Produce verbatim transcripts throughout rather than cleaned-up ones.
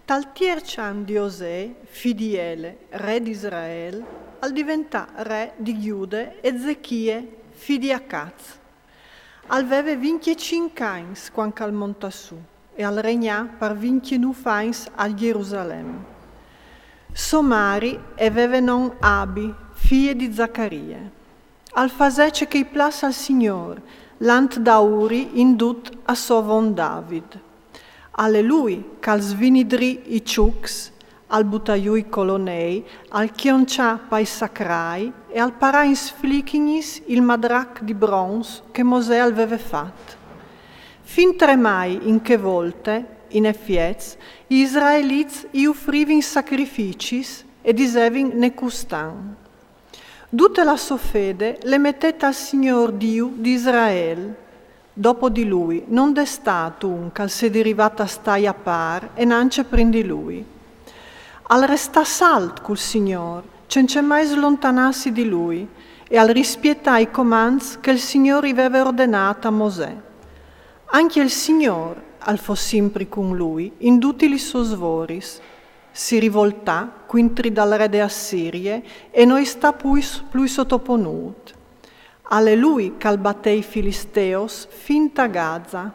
Tal tierç an di Osee, fi di Ele, re di Israel, al diventà re di Gjude Ezechie, fi di Acaz. Al veve vincjecinc agns cuant che al montà sù e al regnà par vincjenûf agns a Gjerusalem. So mari e veve non Abi, fie di Zacarie. Al fasè ce che i plâs al Signôr, lant daûri in dut a so von David. Al è lui che al svinidrì i çucs, al butà jù i colonei, al cjonçà pai sacrai e al parà in sflichignis il madrac di bronz che Mosè al veve fat. Fin tremai in chê volte, in efiets, i israelits i ufrivin sacrificis e disevin ne custan. Dute la so fede le metè tal Signôr Diu di Israel. Dopo di lui non dè stât un che al sedi rivât a stâi a pâr e nancje prin di lui. Al restà salt cul Signôr, cence mai slontanâsi di lui, e al rispietà i comants che il Signôr i veve ordenât a Mosè. Ancje il Signôr al fo simpri cun lui in dutis lis sôs voris. Si rivoltà cuintri dal re de Assirie e no i stà plui, plui sotoponût. Al è lui che al batè i filisteos fin ta Gaza,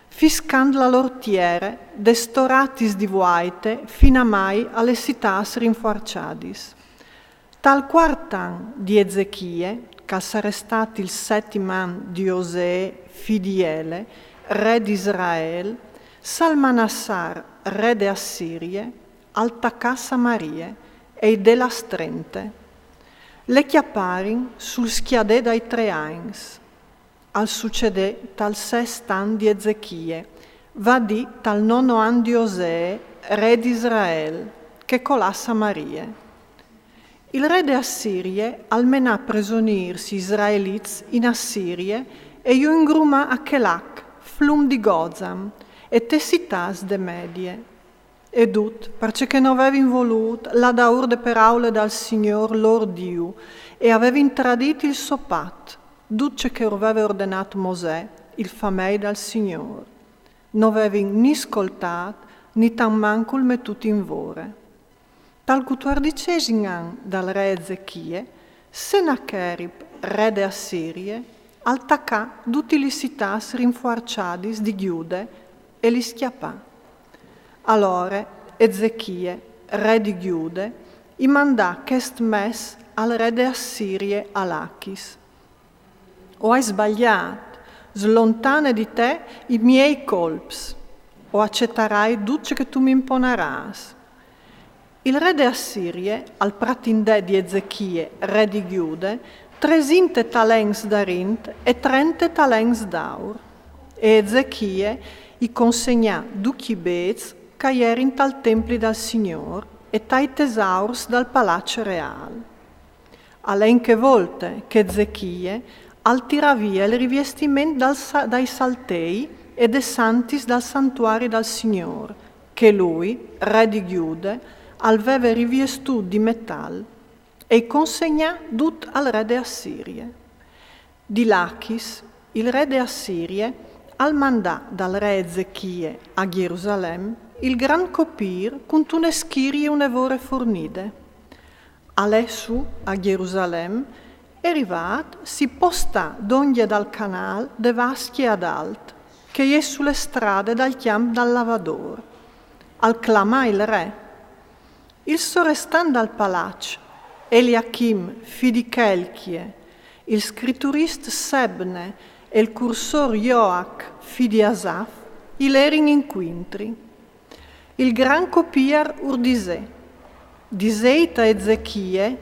fiscant la lôr tiere, de storatis di vuaite fin a mai a lis citâts rinfuarçadis. Tal cuart an di Ezechie, che al sarè stât il setim an di Osee, fi di Ele, re di Israel, Salmanassar, re de Assirie, al tacà Samarie e i dè la strente. Le cjaparin sul scjadè dai trê agns. Al sucedè tal sest an di Ezechie, va dì tal nono an di Osee, re di Israel, che colà Samarie. Il re de Assirie al menà presonîrs i israelits in Assirie e ju ingrumà a Chelach, flum di Gozan, e tes citâts de Medie. E dut parcè che no vevin volût lâ daûr de peraule dal Signôr lôr Diu e a vevin tradît il so pat, dut ce che ur veve ordenât Mosè, il famei dal Signôr. No vevin ni scoltât, ni tant mancul metût in vore. Tal cutuardicesim an dal re Ezechie, Senacherib, re de Assirie, al tacà dutis lis citâts rinfuarçadis di Gjude e lis cjapà. Alore Ezechie, re di Gjude, i mandà chest mès al re de Assirie a Lachis: O ai sbaliât, slontane di te i miei colps, o acetarai dut ce che tu mi imponarâs. Il re de Assirie al pratindè di Ezechie, re di Gjude, tresinte talents d'arint e trente talents d'aur. E Ezechie i consegnà ducj i bêçs che a jerin tal templi dal Signôr e tai tesaurs dal palaç reâl. Al è in chê volte che Ezechie al tirà vie il riviestiment dal sa-, dai saltei e des santis dal santuari dal Signôr, che lui, re di Gjude, al veve riviestût di metal, e i consegnà dut al re de Assirie. Di Lachis, il re de Assirie al mandà dal re Ezechie a Gjerusalem il grant copîr cuntune schirie une vore furnide. Al è sù a Gjerusalem e rivât si postà dongje dal canâl de Vascje Adalt, che e je su le strade dal cjamp dal lavadôr. Al clamà il re. Il sorestant dal palaç, Eliachim, fi di Chelchie, il scriturist Sebne e il cursôr Joach, fi di Asaf, i lerin incuintri. Il grant copîr ur disè: Disêt a Ezechie: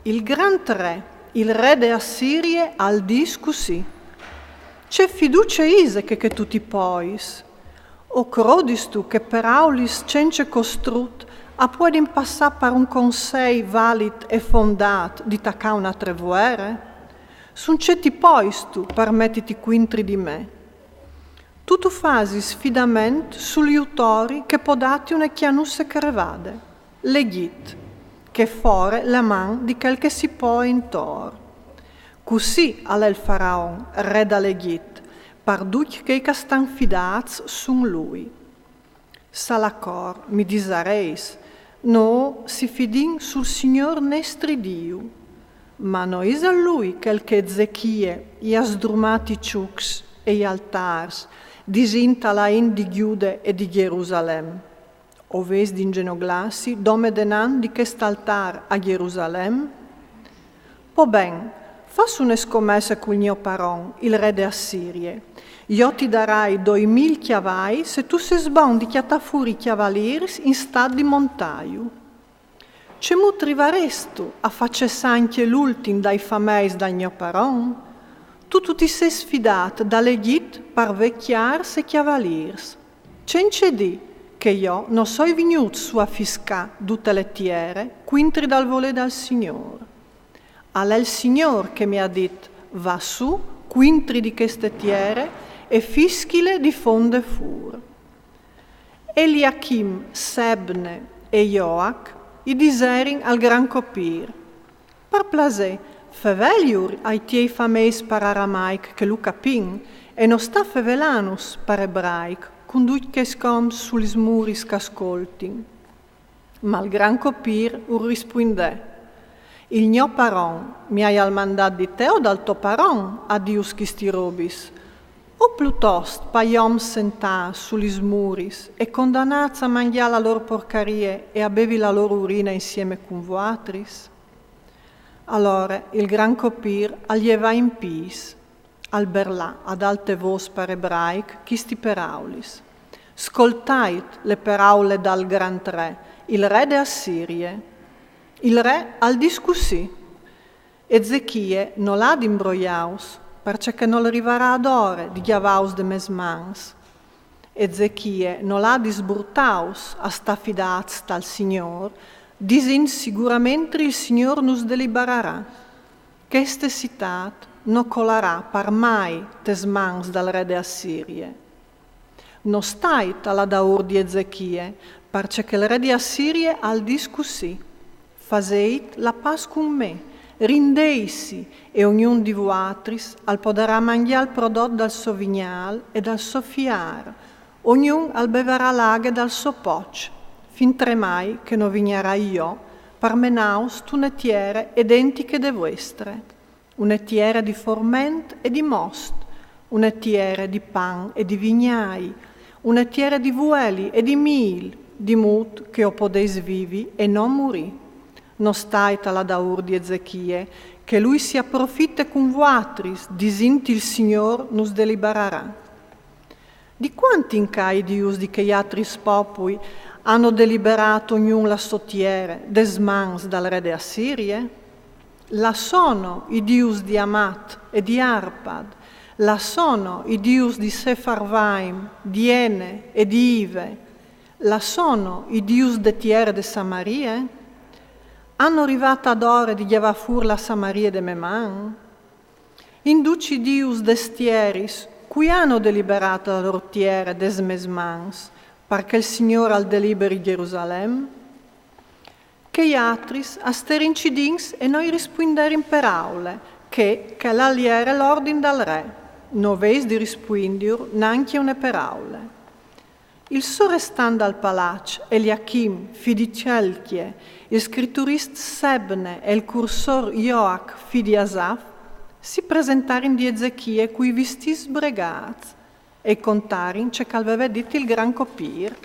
il grant re, il re de Assirie, al dîs cussì: Ce fiducie ise che, che tu ti poiis? O crodistu che peraulis cence costrut a puedin passâ par un consei valit e fondât di tacâ une altre vuere? Sun ce ti poistu par metiti cuintri di me? Tu tu fasis fidament sul jutori che pò dâti une cjanusse crevade, Legjit, che fore la man di chel che si poie intor. Cussì al è il faraon, re dal Egjit, par ducj chei che a stan fidâts sun lui. Salacor, mi disareis, no si fidìn sul Signôr nestri Diu. Ma no isal lui chel che Ezechie i à sdrumât i çucs e i altârs, disint a la int di Gjude e di Gjerusalem: O vês di ingenoglâsi dome denant di chest altâr a Gjerusalem? Po ben, fâs une scomesse cul gno paron, il re de Assirie. Jo ti darai doi mil cjavai se tu sês bon di cjatâ fûr i cjavalîrs in stât di montaiu. Cemût rivarestu a fâ cessâ ancje l'ultin dai fameis dal gno paron? Tu, tu ti sês fidât dal Egjit par vê cjârs e cjavalîrs. Cence dî che jo no soi vignût sù a fiscâ dute le tiere cuintri dal volê dal Signôr. Al è il Signôr che mi à dit: Va sù cuintri di cheste tiere e fischile di fonde fûr. Eliachim, Sebne e Joach i diserin al gran copîr: Par plasê, feveliur ai tiei fameis par aramaic, che lu capìn, e no sta fevelânus par ebraic, cun ducj chescj oms su lis muris ch'a scoltin. Ma il gran copîr ur rispuindè: Il gno paron mi aial mandât di te o dal to paron a dîus chistis robis? O plutost pai oms sentâts su lis muris e condanâts a mangjâ la lôr porcarie e a bevi la lôr urine insiemi cun vuatris? Alore il gran copîr al jevà in pîts, al berlà ad alte vôs par ebraic chistis peraulis: Scoltait le peraule dal grant re, il re de Assirie. Il re al dîs cussì: Ezechie nol à di imbroiâus, parcè che nol rivarà adore di gjavâus des mês mans. Ezechie nol à di sburtâus a stâ fidâts tal Signôr, disint: Siguramentri il Signôr nus delibararà. Cheste citât no colarà par mai tes mans dal re de Assirie. No stait a lâ daûr di Ezechie, parcè che il re di Assirie al dîs cussì: Faseit la pâs cun me, rindeitsi, e ognun di vuatris al podarà mangjâ il prodot dal so vignâl e dal so fiâr, ognun al bevarà la aghe dal so poç, fintremai che no vignarai jo par menâus tune tiere identiche de vuestre. Une tiere di forment e di most, une tiere di pan e di vignâi, une tiere di vueli e di mîl, di mût che o podeis vivi e no murî. No stait a lâ daûr di Ezechie, che lui si aprofite cun vuatris, disint: Il Signôr nus delibararà. Di cuant incà i dius di chei atris popui àn delibarât ognun la sô tiere des mans dal re de Assirie? Là sono i dius di Amat e di Arpad, là sono i dius di Sefarvaim, di Ene e di Ive, là sono i dius de tiere de Samarie? Àn rivât adore di gjavâ fûr la Samarie de mê man? In ducj i dius des tieris, cui àn delibarât la lôr tiere des mês mans, par che il Signôr al deliberi Gjerusalem? Chei atris a sterin cidints e no i rispuinderin peraule, che chel al jere l'ordin dal re: No vês di rispuindiur nancje une peraule. Il sorestant dal palaç, Eliachim, fi di Celchie, il scriturist Sebne e il cursôr Joach, fi di Asaf, si presentarin di Ezechie cui vistîts sbregâts e i contarin ce ch'al veve dit il gran copîr.